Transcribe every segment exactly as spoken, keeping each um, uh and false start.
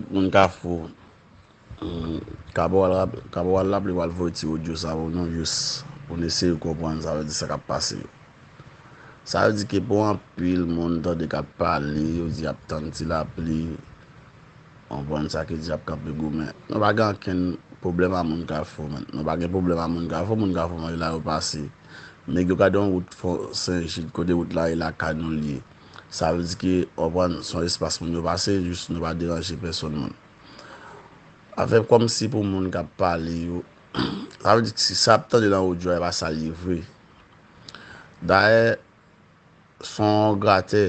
Moun Kafou, hmm, Kabral, Kabral la, li pral voye ti odyo sa pou nou, jis pou n eseye konprann sa vle di sa k ap pase yo. Sa vle di ke pou anpil moun tande k ap pale, yo di y ap tann ti lapli, konprann sa ki di y ap kanpe goumen. Nou pa gen okenn pwoblèm a moun Kafou, menm. Nou pa gen pwoblèm a moun Kafou, moun Kafou mande la yo pase. Nèg yo gade yon wout fò Sen Jid, kote wout la ye lakay nou l ye. Sa vle di ke, konprann, se yon espas moun yo pase, jis nou pa deranje pèsonn moun. Afè kòmsi pou moun k ap pale yo, sa vle di ke si sa ap tande nan odyo a, e pa sa l ye vre. Dayè, se yon gratè.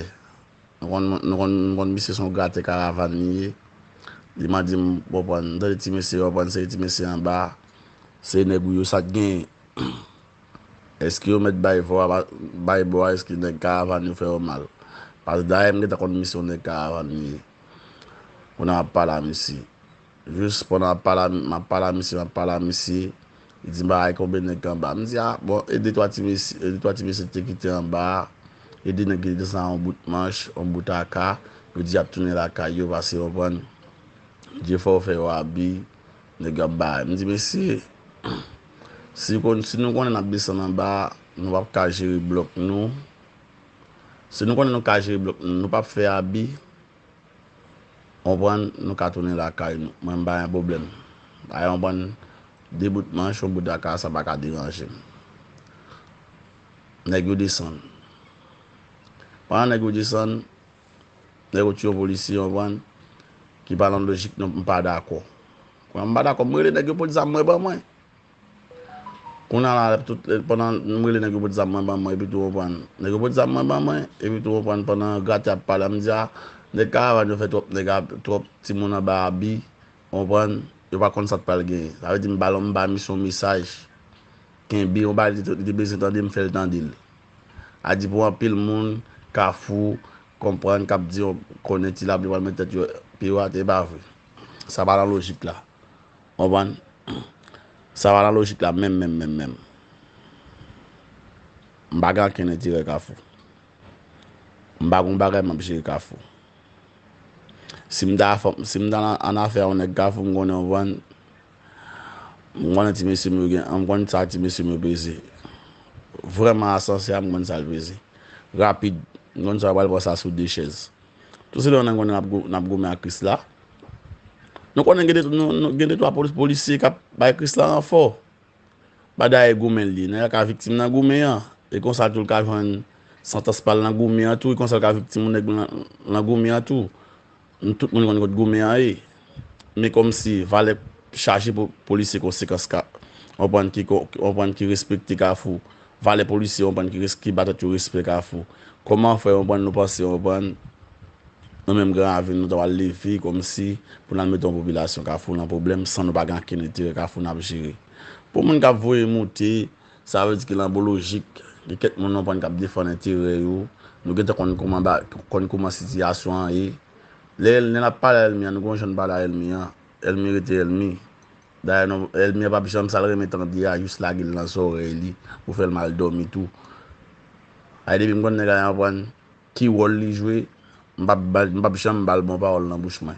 Nou konn, nou konn, nou konn misye se yon gratè karavàn li ye. Li mande m, konprann, m tande ti mesye, konprann, se ti mesye anba. Se nèg ou yo sa k genyen. Èske yo mèt bay vò a, bay bò a, èske nèg karavàn yo fè yo mal? Paske dayè m gentan konn misye yon nèg karavàn li ye. Kounye a m ap pale a misye. Jis pandan m ap pale a, m ap pale a misye, m ap pale a misye, li di m bagay konbyen nèg ki anba. M di, a, bon, e de twa ti mesye, e de twa ti mesye te kite anba a, e de nèg ki te desann yon bout manch, yon bout aka, yo di y ap tounen lakay yo, paske, konprann, Dye fè yo fè yo abi, nèg yo ap bay. M di, mesye, si, konn, si nou konnen n ap desann anba a, nou p ap ka jere blòk nou. Si nou konnen nou ka jere blòk nou, nou p ap fè abi. Konprann, nou ka tounen lakay nou. Mwen, m pa gen pwoblèm. Dayè, konprann, de bout manch, yon bout aka, sa pa ka deranje m. Nèg yo desann. Pandan nèg yo desann, nèg yo tiye yon polisye, konprann, ki pa nan lojik nou, m pa dakò. Kounya, m pa dakò, m rele nèg yo pot zam mwen ban mwen. Kounye a la, tout, pandan m rele nèg yo pot zam mwen ban mwen, epi tou konprann. Nèg yo pot zam mwen ban mwen, epi tou konprann, pandan gratè ap pale, m di, a, nèg karavàn yo fè twòp nèg ap, twòp timoun anba abi, konprann, yo pa konn sa k pral genyen. Sa vle di m ba l, m ba misye yon mesaj. Kenbe yon bagay li te, li te bezwen tande, m fè l tande l. A di pou anpil moun, Kafou, konprann, k ap di, konnen ti lapli pral met tèt yo, pye yo atè, e pa vre. Sa pa nan lojik la. Konprann? Sa pa nan lojik la menm, menm, menm, menm. M pa gen okenn enterè Kafou. M pa gen bagay m ap jere Kafou. Si m ta fè, si m ta nan, an afè yon nèg Kafou, m konnen, konprann, m konnen ti mesye m yo gen, m konnen sa ti mesye m yo peze. Vrèman, asanse a, m konn sa l peze. Rapid, m konn sa yo pral pran sa sou de chèz. Tou se lè nou konnen n ap gou-, n ap goumen ak Krisla. Nou konnen gen de, nou, nou, gen de twa polis, polisye k ap bay Krisla ranfò. Pa dayè goumen l ye. Nèg la ka viktim nan goumen an. E konsa tou l ka jwenn santans pa l nan goumen an tou. E konsa l ka viktim yon nèg nan, nan goumen an tou. Nou tout moun konn kot goumen an ye. Men kòmsi valè chaje pou polisye konsekans ka, konprann ki ko-, konprann ki respekte Kafou. Valè polisye konprann ki res-, ki ba tèt yo respè Kafou. Kòman fè konprann nou panse konprann nou menm Gran Ravin nou ta pral leve kòmsi pou n al mete yon popilasyon Kafou nan pwoblèm san nou pa gen okenn enterè Kafou n ap jere. Pou moun k ap voye moute, sa vle di ke nan bon lojik, gen kèk moun konprann k ap defann enterè yo. Nou gentan konn kòman ba, konn kòman sitiyasyon an ye. Lè, lè n ap pale a ènmi an, nou gen yon jan n pale a ènmi an. Ènmi rete ènmi. Dayè, non, ènmi an p ap janm sa l renmen tande a, jis lage l nan zòrèy li pou fè l mal dòmi tou. Ay, depi m konn nèg la, konprann ki wòl li jwe, m p ap ba, m p ap janm ba l bon pawòl nan bouch mwen.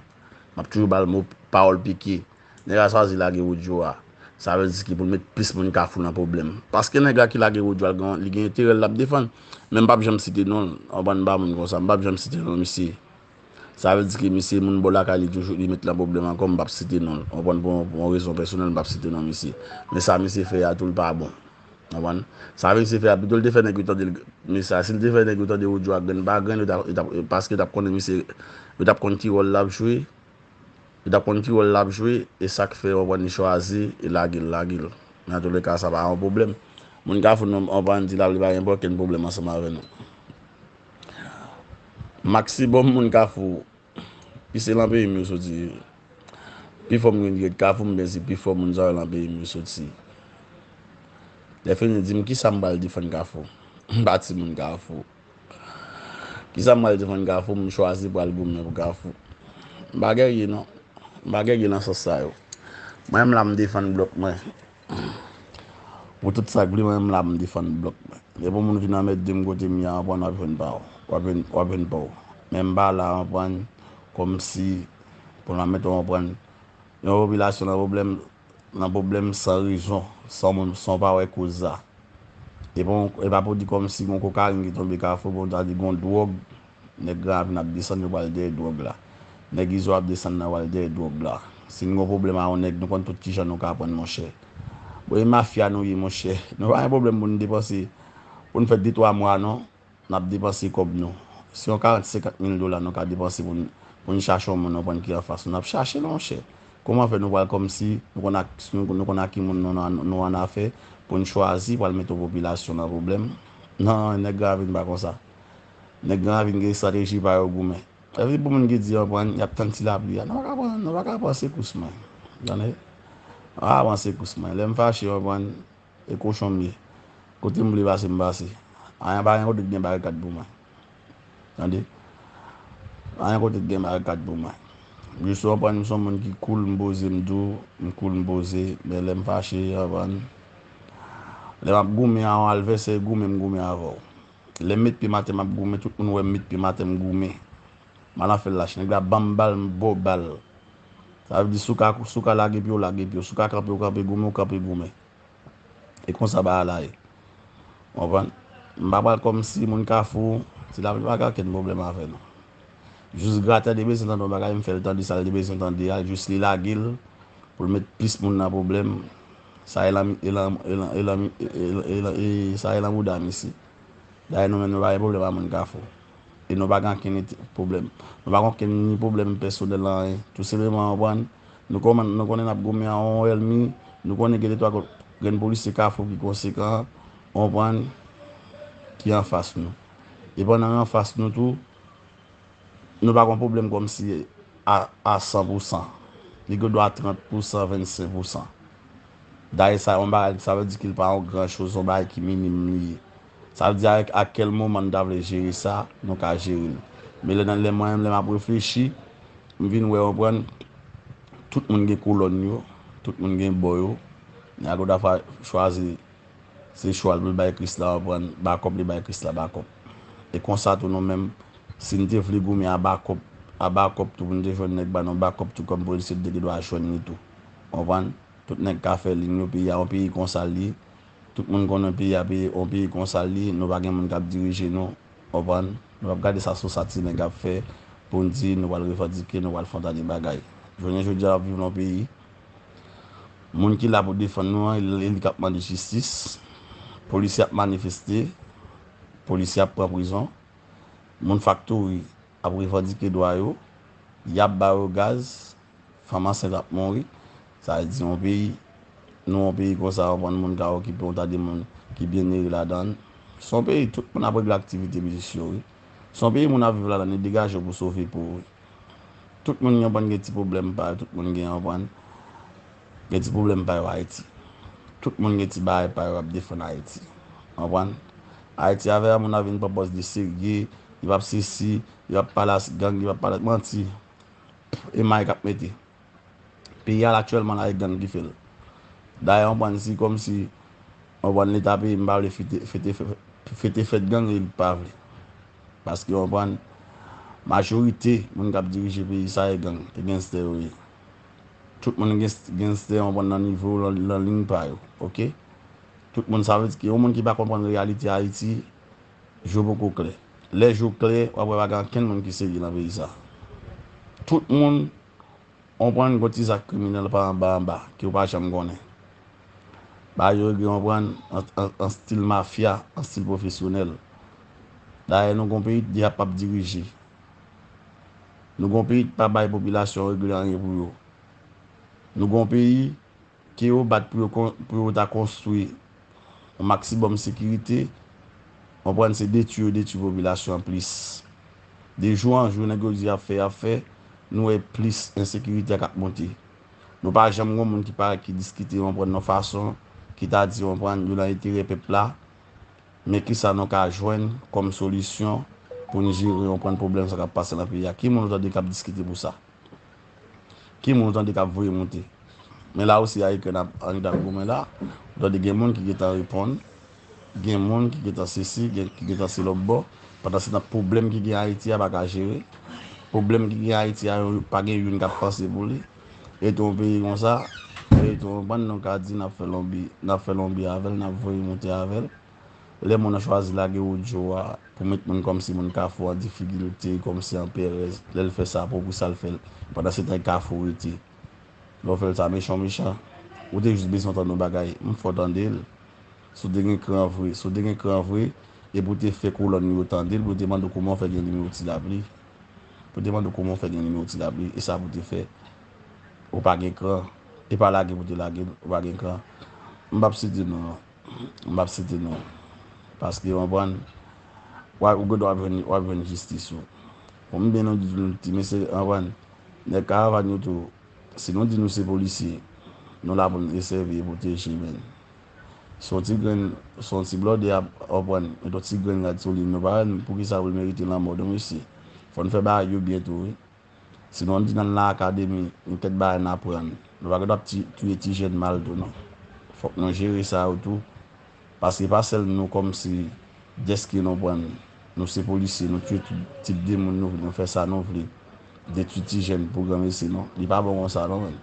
M ap toujou ba l mo, pawòl pike. Nèg la chwazi lage odyo a. Sa vle di ki pou l met plis moun Kafou nan pwoblèm. Paske nèg la ki lage odyo a, li gen, li gen enterè l l ap defann. Men m p ap janm site non l. Konprann, m pa moun konsa. M p ap janm site non misye. Sa vle di ke misye, moun bò lakay li toujou, li met nan pwoblèm ankò, m p ap site non l. Konprann, pou, pou yon rezon pèsonèl, m p ap site non misye. Men sa misye fè a tou, l pa bon. Konprann? Sa misye fè a, pito l te fè nèg yo tande l, mesaj. Si l te fè nèg yo tande odyo a grenn pa grenn, yo t ap, yo t ap, paske yo t ap konnen misye, yo t ap konn ki wòl l ap jwe. Yo t ap konn ki wòl l ap jwe, e sa k fè, konprann, li chwazi, e lage l, lage l. Men antouleka, sa pa yon pwoblèm. Moun Kafou, nou, konprann, di la, li pa gen okenn pwoblèm ansanm avè nou. Maksimòm moun Kafou, pi se nan peyi m yo soti. Pi fò m gen ret Kafou, m byen di pi fò moun sa yo nan peyi m yo soti. Lè fini, di m kisa m pral defann Kafou. M pa timoun Kafou. Kisa m pral defann Kafou, m chwazi pral goumen pou Kafou. M pa gèrye non. M pa gèrye nan sans sa yo. Mwen menm la m defann blòk mwen. Pou tout sa k vle, mwen menm la m defann blòk mwen. Depi yon moun vin anmède m kote m ye a, konprann, w ap jwenn pa w. W ap jwenn, w ap jwenn pa w. Men m pa la, konprann, kòmsi Pou n pa mete w konprann yon popilasyon nan pwoblèm, nan pwoblèm san rezon, san moun, san w pa wè koz la. E bon, e pa pou di kòmsi gon kokayin ki tonbe Kafou, pou n ta di gon dwòg, nèg Gran Ravin ap desann, yo pral dèyè dwòg la. Nèg Izo ap desann nan, pral dèyè dwòg la. Si n gon pwoblèm a yon nèg, nou konn tout kijan nou ka pran l, monchè. Bon, e mafya nou ye, monchè. Nou pa gen pwoblèm pou n depanse, pou n fè de twa mwa, non. N ap depanse kòb nou. Se yon karant, senkant mil dola nou ka depanse pou n, pou n chache yon moun nou konn ki anfas nou. N ap chache l, monchè. Kòman fè nou pral kòmsi nou konn ak, nou, nou konn ak ki moun nou, nou, nou annafè pou n chwazi pral mete yon popilasyon nan pwoblèm? Non, nèg Gran Ravin pa konsa. Nèg Gran Ravin gen estrateji pa yo goumen. Epi pou moun ki di, konprann, y ap tann ti lapli a. Nou pa ka pran, nou pa ka pran sekous mwen. Tande? Nou pa ka pran sekous mwen. Lè m fache, konprann, e kochon m ye. Kote m vle pase, m pase. Anyen pa gen kote k gen barikad pou mwen. Tande? Pa gen kote k gen barikad pou mwen. Jis ou konprann, m se yon moun ki cool, m poze, m dou, m cool, m poze, men lè m fache, konprann. Lè m ap goumen a yon advèsè, goumen, m goumen avè w. Lè m met pye m atè, m ap goumen, tout moun wè m met pye m atè, m goumen. M al nan fè l lach. Nèg la ban m bal, m ba w bal. Sa vle di, si w ka, si w ka lage pye w, lage pye w. Si w ka kanpe w, kanpe goumen, w kanpe goumen. E konsa bagay la ye. Ou konprann? M pa pral kòmsi moun Kafou, ti lapli pa gen okenn pwoblèm avè nou. Jis gratè te bezwen tande yon bagay, m fè l tande sa l te bezwen tande a, jis li lage l pou l met plis moun nan pwoblèm. Sa e lan, e lan, e lan, e lan, e, e, e, e, sa e lan bouda misye. Dayè nou menm nou pa gen pwoblèm ak moun Kafou. E nou pa gen ankenn ent-, pwoblèm. Nou pa gen okenn ni pwoblèm pèsonèl anyen. Tou senpleman, ou konprann, nou konnen, nou konnen n ap goumen ak yon ènmi, nou konnen gen de twa grenn polisye Kafou ki konsekan, ou konprann, ki anfas nou. E pandan yo anfas nou tou, nou pa gen pwoblèm kòmsi a, a san pou san. Li gen dwa trant pou san, vennsenk pou san. Dayè sa, yon bagay, sa vle di ke l pa yon gran choz, yon bagay ki minim li ye. Sa vle di, a, a kèl moman n ta vle jere sa, nou ka jere l. Men lè nan, lè mwen menm, lè m ap reflechi, m vin wè, konprann, tout moun gen kolòn yo, tout moun gen bò yo. Nèg la gon dafwa chwazi se chwa l pou l bay Krisla, konprann, bakòp li bay Krisla bakòp. E konsa tou nou menm, si n te vle goumen a bakòp, a bakòp tou pou n te jwenn nèg ba nou bakòp tou kòm polisye, n te gen dwa jwenn li tou. Konprann? Tout nèg ka fè liy yo, peyi a yon peyi konsa l ye. Tout moun konnen peyi a, peyi, yon peyi konsa l ye, nou pa gen moun k ap dirije nou. Konprann? Nou p ap gade sa sou sa ti nèg ap fè pou n di nou pral revandike, nou pral fè yon ta de bagay. Jounen jodi a, n ap viv nan yon peyi, moun ki la pou defann nou an, li, li k ap mande jistis. Polisye ap manifeste, polisye ap pran prizon. Moun faktori ap revandike dwa yo, y ap ba yo gaz, fanm ansent ap mouri. Sa vle di yon peyi, nou yon peyi konsa, w konprann, moun ka okipe yon ta de moun ki byen ere ladan l. Se yon peyi, tout moun ap regle aktivite biznis yo, wi. Se yon peyi moun ap viv ladan l, e degaje w pou sove po w, wi. Tout moun, w konprann, gen ti pwoblèm pa yo, tout moun gen, w konprann, gen ti pwoblèm pa yo Ayiti. Tout moun gen ti bagay pa yo ap defann Ayiti. W konprann? Ayiti avè a moun ap vin pran pòz de serye, yo p ap sesi, yo p ap pale a gang, yo p ap pale manti. E may k ap mete. Peyi a la aktyèlman la e gang ki fè l. Dayè, w konprann, si kòmsi, w konprann, Leta peyi m pa vle fete, fete, fete fèt gang, li pa vle. Paske, w konprann, majorite moun k ap dirije peyi sa e gang, e genstè yo ye. Tout moun genstè, genstè, w konprann, nan nivo, nan, nan liy pa yo, oke? Tout moun, sa vle di ke yon moun ki pa konprann reyalite Ayiti, je w poko klè. Lè je w klè, w ap wè pa gen ankenn moun ki serye nan peyi sa. Tout moun, w konprann, gon ti zak kriminèl pa anba anba, ke w pa janm konnen. Bagay yo regle, w konprann, an, an, an stil mafya, an stil pwofesyonèl. Dayè, nou gon peyi dyab ap dirije. Nou gon peyi ki pa bay popilasyon regle anyen pou yo. Nou gon peyi ke yo bat pou yo kon-, pou yo ta konstwi yon maksimòm sekirite, w konprann, se detwi yo detwi popilasyon an plis. De jou an jou, nèg yo di y ap fè, y ap fè, nou wè plis ensekirite a k ap monte. Nou pa janm gon moun ki parèt, ki diskite, w konprann, yon fason ki ta di, w konprann, yo nan enterè pèp la, men kisa nou ka jwenn kòm solisyon pou n jere, w konprann, pwoblèm sa k ap pase nan peyi a? Ki moun ou tande k ap diskite pou sa? Ki moun ou tande k ap voye monte? Men la osi a Ikrèn ap, an Irak goumen la, ou tande gen moun ki gentan reponn, gen moun ki gentan sesi, gen, ki gentan se lòt bò. Pandansetan, pwoblèm ki gen Ayiti a pa ka jere. Pwoblèm ki gen Ayiti a, yo pa gen youn k ap panse pou li. E tou yon peyi konsa, e tou yon bann nou ka di n ap fè lonbi, n ap fè lonbi avè l, n ap voye monte avè l. Lè moun nan chwazi lage odyo a pou met moun kòmsi moun Kafou an difikilte, kòmsi an perèz, lè l fè sa, pou ki sa l fè l? Pandan se tan Kafou rete. Lè w fè l sa mechan, w mechan. Ou te jis bezwen tande yon bagay. M fè w tande l. Si w te gen kran vre, si w te gen kran vre, epi w te fè kolòn yo tande l, pou yo te mande w kòman w fè gen nimewo Ti Lapli. Pou yo te mande w kòman w fè gen nimewo Ti Lapli, e sa pou w te fè. Ou pa gen kran. E pa lage pou w te lage l, ou pa gen kran. M p ap site non. M p ap site non. Paske, w konprann, w ap, ou gendwa w ap jwenn, w ap jwenn jistis ou. Bon, m byen nou di nou ti mesye, w konprann, nèg karavàn yo tou, si nou di nou se polisye, nou la pou n sèvi e pwoteje, men. Se yon ti grenn, se yon ti blòdè ap, w konprann, met yon ti grenn rad sou li, nou pa wè pou ki sa pou l merite lanmò, non, mesye. Fò n fè bagay yo byen tou, wi. Sinon, n di n al nan akademi, gen kèk bagay n aprann. Nou pa gen dwa ti-, touye ti jèn mal tou, non. Fòk nou jere sa yo tou. Paske pa sèl nou kòmsi dèske nou pran, nou se polisye, nou touye tout tip de moun nou vle, nou fè sa nou vle. Detwi ti jèn pou granmesi, non. Li pa bon konsa, non, men.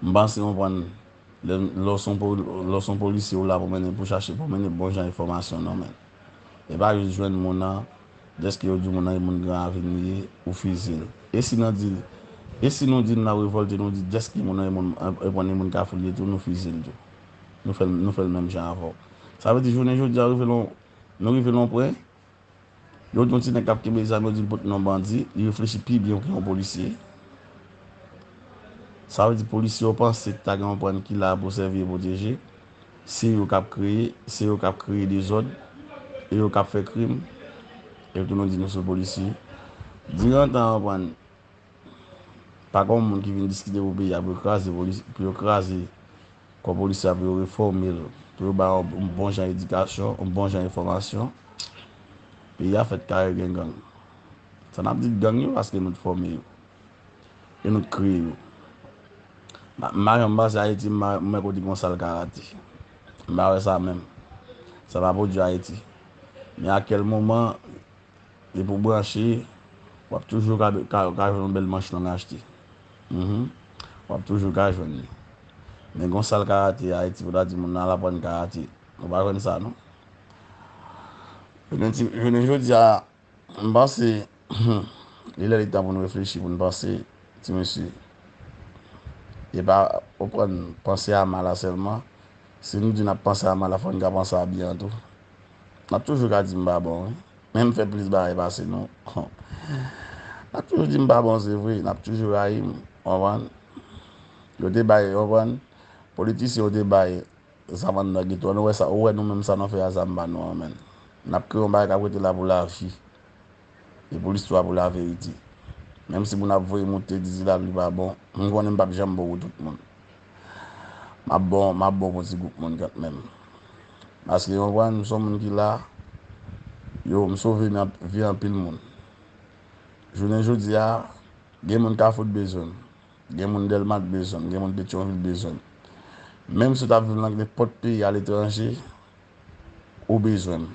M panse nou pran Lè, lè w se yon po-, lè w se yon polisye, ou la pou mennen, pou chache, pou mennen bon jan enfòmasyon, non, men. E pa jis jwenn moun nan, dèske yo di moun nan e moun Gran Ravin li ye, ou fize l. E si nan di, e si nou di n ap revòlte, nou di dèske moun nan e moun, e, e moun Kafou li ye tou, nou fize l tou. Nou fè l, nou fè l menm jan avè w. Sa vle di, jounen jodi a, rive lon, nou rive lon pwen, yo di yon ti nèg k ap kenbe zam, yo di l pot non bandi, li reflechi pi byen ke yon polisye. Sa vle di polisye yo panse ki ta gen yon prann ki la pou sèvi e pwoteje. Se yo k ap kreye, se yo k ap kreye dezòd, e yo k ap fè krim. Epi tou nou di nou se polisye. Diran tan an prann, pa gen yon moun ki vin diskite pou peyi a, pou yo kraze polis-, pou yo kraze kò polisye a, pou yo refòme l, pou yo ba yon bon jan edikasyon, yon bon jan enfòmasyon. Peyi a fèt kare gen gang. Sa n ap di gang yo, paske nou t fòme yo. E nou t kreye yo. M pa janm panse Ayiti, m pa, m wè kote gon sal karate. M pa wè sa menm. Sa pa pwodui Ayiti. Men a kèl moman, depi w branche, w ap toujou ka, ka, ka jwenn yon bèl manch long achte. Mhm. W ap toujou ka jwenn li. Men gon sal karate Ayiti, pou ta di moun nan al aprann karate. Nou pa jwenn sa, non. Jounen ti, jounen jodi a, m panse, li lè li tan pou n reflechi, pou n panse, ti mesye. E pa, w konprann, panse a mal la sèlman. Si nou di n ap panse a mal la, fò n ka panse a byen an tou. N ap toujou ka di m pa bon, wi. Men m fè plis bagay pase nou. N ap toujou di m pa bon, se vre. N ap toujou rayi m, w konprann? Yo te bay, w konprann? Politisyen yo te bay zam anndan geto a. Nou wè sa, ou wè nou menm sa nou fè a zam pa nou an, men. N ap kreye yon bagay k ap rete la pou lavi. E pou listwa, pou laverite. Menm si moun ap voye moute, di Ti Lapli pa bon, m konnen m p ap janm bon pou tout moun. M ap bon, m ap bon pou ti gwoup moun kanmenm. Paske, w konprann, m se yon moun ki la, yo, m sove vi anpil moun. Jounen jodi a, gen moun Kafou t bezwen m. Gen moun Dèlma t bezwen m. Gen moun Petyonvil t bezwen m. Menm si w t ap viv nan nenpòt peyi aletranje, ou bezwen m.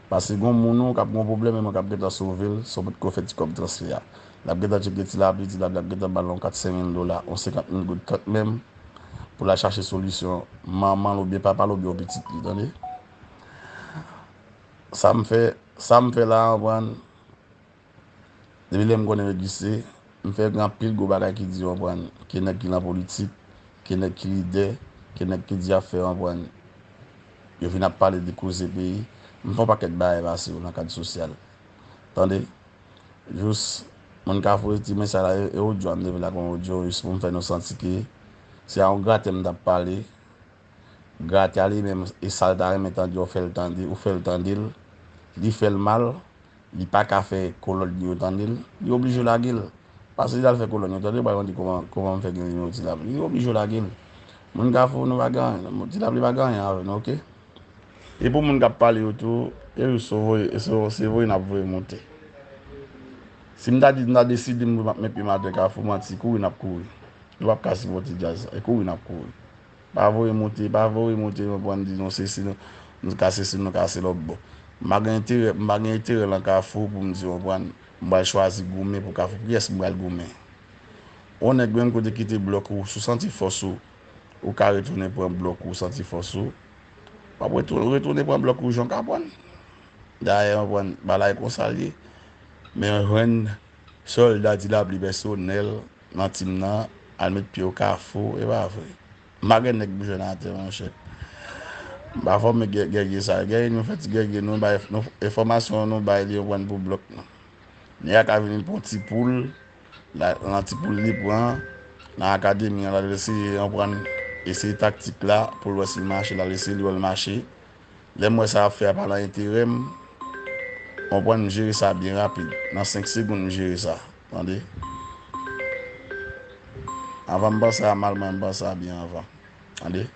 Paske gon moun ou k ap gon pwoblèm, e mwen k ap gentan sove l, san w potko fè ti kòb transfè a. L ap gentan tcheke Ti Lapli, Ti Lapli ap gentan ba l yon kat, senk mil dola, yon senkant mil goud kanmenm, pou l al chache solisyon manman l oubyen papa l oubyen yon pitit li, tande? Sa m fè, sa m fè la a, w konprann? Depi lè m konnen yo egziste, m fè gen anpil gwo bagay ki di, w konprann, ke nèg ki nan politik, ke nèg ki lidè, ke nèg ki di afè, w konprann, yo vin ap pale de koze peyi. M fè yon pakèt bagay pase yo nan kad sosyal. Tande? Jis, moun ka voye ti mesaj la, e, e odyo a, m te vin la kon odyo, jis pou m fè nou santi ke se a yon gratè m t ap pale. Gratè a li menm, e sa l ta renmen tande, ou fè l tande, ou fè l tande l, li fè l mal, li pa ka fè kolòn li yo tande l, li oblije lage l. Paske li al fè kolòn yo tande, yo pral mande kòman, kòman m fè gen nimewo Ti Lapli. Li oblije lage l. Moun Kafou, nou pa gen anyen, Ti Lapli pa gen anyen avè nou, oke? E pou moun k ap pale yo tou, e yo se voye, se, se voye n ap voye monte. Si m ta di, m ta deside m ap met pye m atè Kafou, manti, kouri n ap kouri. Nou p ap ka sipòte djaz la, e kouri n ap kouri. Pa voye monte, pa voye monte, w konprann, di nou se si nou, nou ka se si nou ka se lòt bò. M pa gen enterè, m pa gen enterè lan Kafou pou m di, w konprann, M pral chwazi goumen pou Kafou. Kiyès m pral goumen? Yon nèg menm kote kite blòk ou, si w santi fòs ou, ou ka retounen pran blòk ou, santi fòs ou. W ap retounen, retounen pran blòk ou jan w ka pran. Dayè, w konprann, bagay konsa l ye. Men jwenn sòlda di l ap li pèsonèl nan tim nan, al met pye w Kafou, e pa vre. M pa gen nèg m jwenn atè, monchè. M pa fòme gè-, gègye sa. Gègye nou fè ti gègye nou, bay, nou, enfòmasyon nou bay li, w konprann, pou blòk nou. Nèg la ka vin pou ti poul, la, nan ti poul li pran, nan akademi an, l al eseye, w konprann, eseye taktik la, pou l wè si l mache, l al eseye, li wè l mache. Lè m wè sa ap fè a pa nan enterè m, w konprann, m jere sa byen rapid. Nan senk segonn, m jere sa. Tande? Anvan m panse a mal, mwen m panse a byen anvan. Tande?